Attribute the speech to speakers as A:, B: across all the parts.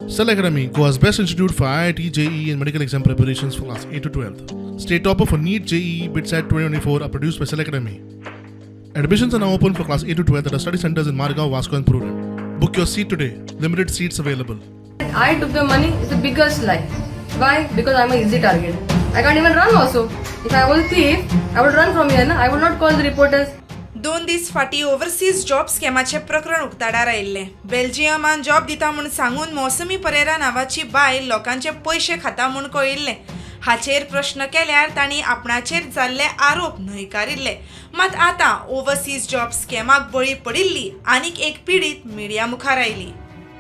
A: Cell Academy, Goa's best institute for IIT, JEE, and medical exam preparations for class 8 to 12. State topper for NEET, JEE, BITSAT 2024 are produced by Cell Academy. Admissions are now open for class 8 to 12 at our study centers in Margao, Vasco, and Prudent. Book your seat today. Limited seats available.
B: I took the money is the biggest lie. Why? Because I'm an easy target. I can't even run also. If I was a thief, I would run from here. Na? I would not call the reporters.
C: दोन दीस फाटीं overseas job स्कॅमाचें प्रकरण उक्ताडार आयिल्लें. बेल्जियमान job दिता म्हूण सांगून मौसमी परेरा नांवाची बायल लोकांचे पयशे खाता म्हूण कळिल्लें. हाचेर प्रश्न केल्यार तांणी आपणाचेर जाल्ले आरोप न्हयकारिल्ले. मात आतां ओव्हरसीज जॉब स्कॅमाक बळी पडिल्ली आनीक एक पिडीत मिडिया मुखार आयली.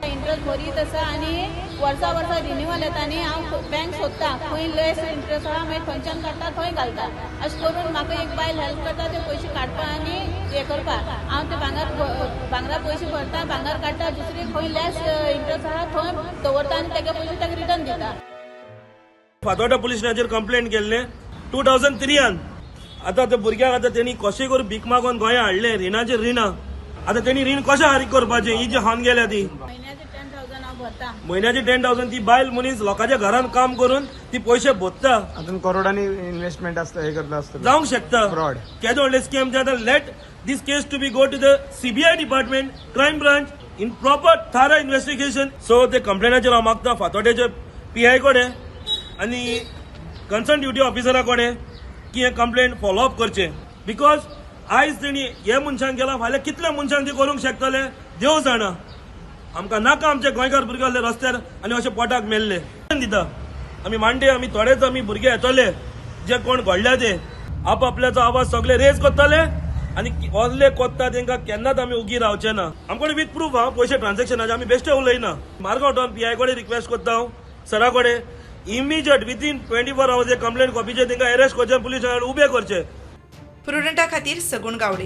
D: इंट्रस्ट भरीत आसा आनी वर्सा वर्सा रिन्युअल येता आनी हांव बँक सोदता खंय लेस इंट्रस्ट आहा, मागीर थंयच्यान काडटा, थंय घालता. अशें करून म्हाका एक बायल हेल्प करता ते पयशे काडपा आनी हें करपाक. हांव ते भांगर भांगरा पयशे भरता, भांगर काडटा, दुसरी खंय लेस इंट्रस्ट आहा थंय दवरता आनी तेगे पयशे ताका रिटर्न दिता.
E: फातोर्डा पुलीस स्टेशनाचेर कंप्लेंट केल्ले 2003यान. आतां त्या भुरग्याक आतां तेणी कशें करून भीक मागून गोंया हाडले, रिणाचेर रिणां. आतां तेणी रीण कशें फारीक करपाचें? ही जी खावन गेल्या ती.
D: म्हयन्याचे 10,000 हांव भरता.
E: म्हयन्याचे 10,000. ती बायल मनीस लोकांच्या घरान काम करून ती पयशे भरता.
F: अजून करोडांनी इन्व्हेस्टमेंट असतं, हे करता असतं.
E: जावंक शकता.
F: Fraud.
E: केदो व्हडलें स्कॅम ते. आतां let this case to be go to the CBI department, crime branch, in proper thorough investigation. So ते कंप्लेनाचेर हांव मागता फातोड्डेचे पीआय कडेन आनी कन्सर्न ड्युटी ऑफिसरा कडेन की हें कंप्लेंट फॉलो अप करचें, because आयज तेणी हे मनशांक केलां, फाल्यां कितल्या मनशांक ते करूंक शकतले देव जाणा. आमकां नाका आमचे गोंयकार भुरगे आहले रस्त्यार आनी अशे पोटाक मेल्ले दिता. आमी मांडे आमी थोडेच आमी भुरगे येतले, जे कोण घडल्या ते आपआपल्याचो आवाज सगळे रेज करतले आनी ओल्ले कोत्ता तेंकां केन्नाच आमी उगी रावचे ना. आमकडे विथ प्रूफ आहा पयशे ट्रान्झॅक्शनाचे. आमी बेश्टे उलयना. मारगांव टावन पीआय कडेन रिक्वेस्ट करता हांव सरा कडेन, इमिजिएट विथीन 24 आवर्स हे कंप्लेंट कॉपीचे तेंकां अरेस्ट करचे, पुलीस उबे करचे.
C: प्रुडंटा खातीर सगुण गावडे.